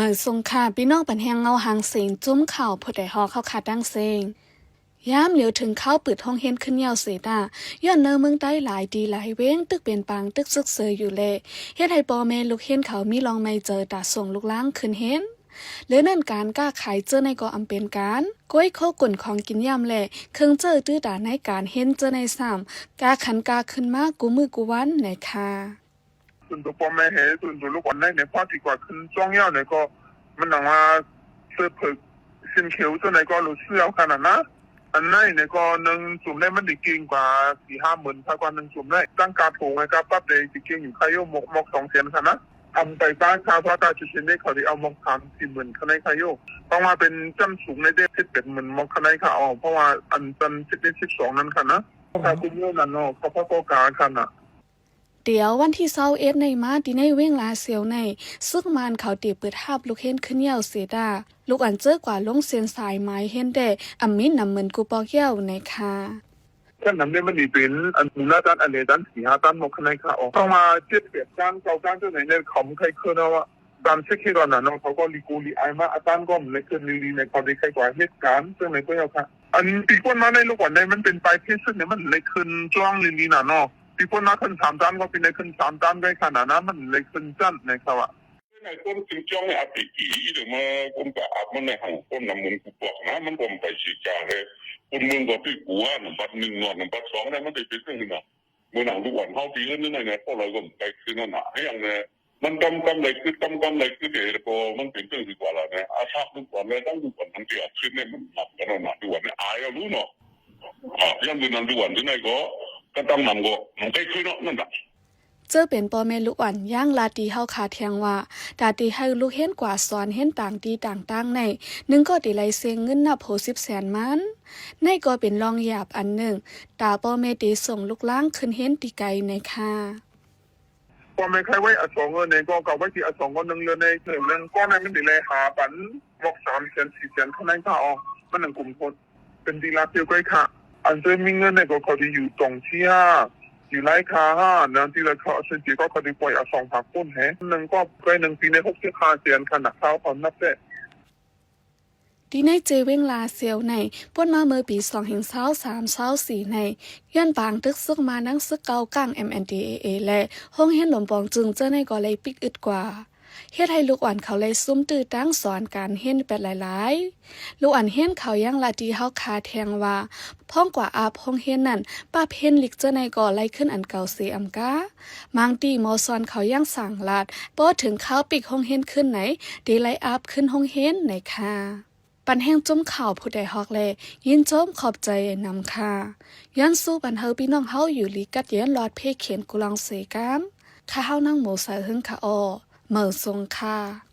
ເມີສົ່ງຄ່ະ ພີ່ນ້ອງບັນແຮງເງົາຫາງເສງ ຈຸ້ມຂ່າວຜູ້ໃດຮອກເຮົາຄ່ະຕັ້ງເສັງ. ຍາມຫຼຽວເຖິງຄາວເປີດໂຮງຮຽນຂຶ້ນແລ້ວເສຍຕາ ຍ້ອນໃນເມືອງໃຕ້ຫຼາຍທີ່ຫຼາຍເວງ ຕຶກເປັນປາງຕຶກຊຶກເຊີຢູ່ແລະ ເຮັດໃຫ້ພໍ່ແມ່ລູກຮຽນເຂົາມີລອງໄມ້ເຈີຕາສົ່ງລູກຫຼານຂຶ້ນຮຽນ. ເຫຼືອນັ້ນການຄ້າຂາຍເຈີໃນກໍອຳເປັນການ ກ້ວຍໂຄກຸນຂອງກິນຢ້ຳແລະ ເຄື່ອງເຈີຕື້ຕາໃນການຮຽນເຈີໃນຊ້ຳ ກາຂັນກາຂຶ້ນມາກູ່ມື້ກູ່ວັນໃນຄ່ະ. ສ່ວນຕົວພໍ່ແມ່ເຮົ ສ່ວນຕົວລູກອ່ອນໃນ ໃນພາກທີ່ກວ່າຂຶ້ນຊ່ວງຍາວໃນກໍ ມັນຫຍັງວ່າ ເສື້ອເຜິກ ຊິນຂຽວ ສ່ວນໃດກໍໂລເສື້ອຂະໜາດນະ. ອັນໃນໃນກໍໜຶ່ງຊຸມໃນມັນໄດ້ເກັ່ງກວ່າສີ່ຫ້າໝື່ນ ຖ້າກວ່າໜຶ່ງຊຸມໃນ ຕັ້ງກາໂຖງໃຫ້ກາປັບໄດ້ ໄດ້ເກັ່ງຢູ່ຄ່າໂຍ ໝົກ ໝົກສອງແສນຂະໜາດນະ. ອຳໄປປ້າຄ່າ ພາກາຈຸເຊັນເດ ເຂົາໄດ້ເອົາໝົກສາມສີ່ໝື່ນຂະໜາດນະຄ່າໂຍ. ເພາະວ່າເປັນຊັ້ນສູງໃນເດ ສິບແປດໝື່ນໝົກຂະໜາດນະຄ່າອອກ ເພາະວ່າອັນຊັ້ນສິບເອັດ ສິບສອງນັ້ນຂະໜາດນະ. ຄ່າກຸມໂຍນັ້ນເນາະ ເຂົາພາກກໍກາຂະໜາດນະ. ດຽວວັນທີຊາວເອັດໃນມາ ທີ່ໃນເວງລາຊຽວໃນ ຊຶກມ້ານເຂົາໄດ້ເປີດຮັບລູກຮຽນຂຶ້ນແລ້ວເສຍຕາ ລູກອັນເຈີກວ່າລົງເສັ້ນສາຍໝາຍຮຽນແດ່ ອຳມີນຳເມີນກູ່ປອກແລ້ວໃນຄ່ະ. ຊັ້ນນຳເດມັນນີ້ເປັນອັນໜຶ່ງລະຕັນ ອັນເດຕັນສີ່ຫ້າຕັນໝົກຂະໜາດນະຄ່າອອກ ຕ້ອງວ່າເຈັດແປດຕັນເກົ້າຕັນຈັ່ງໃດແນ່ ເຂົາມັນໄຄເຄີນເນາະວ່າ ຕາມເຊັກເຮັດວ່ານະເນາະ ເຂົາກໍລີກູລີອາຍມາ ອາຕານກໍມັນໄລເຄີນລີລີໃນ ເຂົາໄດ້ໄຄກວ່າເຮັດການຈັ່ງໃດກໍແລ້ວຄ່ະ. ອັນປີກ່ອນມາໃນລູກອ່ອນໃນ ມັນເປັນປາຍເພຊຶກໃນ ມັນໄລຂຶ້ນຈ້ອງລີລີນະເນາະ. ປີກ່ອນມາຂຶ້ນສາມຕັນ ກໍປີໃນຂຶ້ນສາມຕັນໄດ້ຂະໜາດນະ ມັນໄລຂຶ້ນຊັ້ນໃນຄ່ະວ່າ. ໃນຕົ້ນຂຶ້ນຈ້ອງໃນອາທິດອີ ເດີມາຄົນກໍອັບມັນໃນຫັ້ນ ຄົນນຳເງິນກູປອກນະ ມັນກໍໄປສີຈາເດ ຄົນເມືອງກໍຖືກກົວນຳບັດໜຶ່ງນອນນຳບັດສອງນະ ມັນໄດ້ເປັນຈັ່ງຊີ້ນະ. ເມື່ອນັ້ນລູກອ່ອນເຮົາທີ່ເງິນໃນ ເທົ່າໃດກໍໄປຄືນັ້ນນະ ໃຫ້ຫຍັງແນ່ ມັນກຳ ກຳໄລຄື ກຳ ກຳໄລຄືເດ ແລ້ວກໍມັນເປັນຈັ່ງຊີ້ກວ່າລະແນ່ ອາສາລູກອ່ອນແນ່ ທັງລູກອ່ອນທັງທີ່ອາຊີບນີ້ ມັນນຳກັນນະ ລູກອ່ອນນີ້ອາຍເອົາລູກເນາະ. ອາ ຢ້ານຄືນັ້ນ ລູກອ່ອນທີ່ໃນກໍ ກະຕັ້ງນຳກໍ ມັນໄກຄືເນາະ ນັ້ນນະ. ເຈີເປັນພໍ່ແມ່ລູກອ່ອນ ຢ່າງລາດທີ່ເຮົາຄາດຖຽງວ່າ ຖ້າທີ່ໃຫ້ລູກຮຽນກວ່າສອນຮຽນຕ່າງທີ່ຕ່າງໆໃນ ໜຶ່ງກໍໄດ້ໄລ່ເສັງເງິນນັບຫົກສິບແສນມານ ໃນກໍເປັນລອງຢາບອັນໜຶ່ງ ຖ້າພໍ່ແມ່ໄດ້ສົ່ງລູກຫຼານຂຶ້ນຮຽນທີ່ໄກໃນຄ່ະ. ພໍ່ແມ່ໄຄໄວ້ອາສອງເງິນໃນກໍ ກໍໄວ້ທີ່ອາສອງກໍໜຶ່ງເດືອນໃນ ເດືອນໜຶ່ງກໍໃນມັນໄດ້ໄລ່ຫາປັນໝົກສາມແສນສີ່ແສນຂະໜາດນະຄ່າອອກ ມັນໜັງກຸມໂພດ. ເປັນທີ່ລາດດຽວໄກຄ່ະ ອັນເຈີມີເງິນໃນກໍເຂົາໄດ້ຢູ່ຕອງເຊຍ ຢູ່ໄລຄານະ ທີ່ລະເຂົາເຊັນເຈກໍເຂົາໄດ້ປ່ອຍເອົາສອງພັກປຸ້ນແຮ ໜຶ່ງກໍໄກໜຶ່ງປີໃນຫົກສິບຫ້າແສນຂະໜາດນະ ເຂົານັບແຕ່. ທີ່ໃນເຈເວງລາຊຽວໃນ ປົນມາເມື່ອປີສອງພັນຊາວສາມ ຊາວສີ່ໃນ ຍ້ອນປາງຕຶກຊຶກມານານ ຊຶກເກົ່າກາງ ເອັມເອັນດີເອເອ ແລະ ໂຮງຮຽນຫຼວງປອງຈຶງເຈີໃນກໍໄດ້ປິດອຶດກວ່າ ເຮັດໃຫ້ລູກອ່ອນເຂົາໄດ້ຊຸມຕື້ຕັ້ງສອນການຮຽນແປດຫຼາຍໆ ລູກອ່ອນຮຽນເຂົາຢ່າງລະທີ່ເຮົາຄາດຖຽງວ່າ ພ້ອມກວ່າອັບໂຮງຮຽນນັ້ນ ປັບຮຽນລິກເຈີໃນກໍໄລ່ຂຶ້ນອັນເກົ່າເສອຳກາ ບາງທີ່ໝໍສອນເຂົາຢ່າງສ້າງລາດ ພໍເຖິງຄາວປິດໂຮງຮຽນຂຶ້ນໃນ ໄດ້ໄລ່ອັບຂຶ້ນໂຮງຮຽນໃນຄ່ະ. ປັນແຮງຈຸ້ມຂ່າວຜູ້ໃດຮອກແລະ ຍິນຊົມຂອບໃຈນຳຄ່ະ. ຍ້ອນສູ້ປັນເຮົາພີ່ນ້ອງເຮົາຢູ່ລີກັດເຢັນລອດເພເຂນກຸລັງເສກາມ ຂ້າເຮົານາງໂມສາເຮິງຄ່ະ ເໝີສົ່ງຄ່ະ.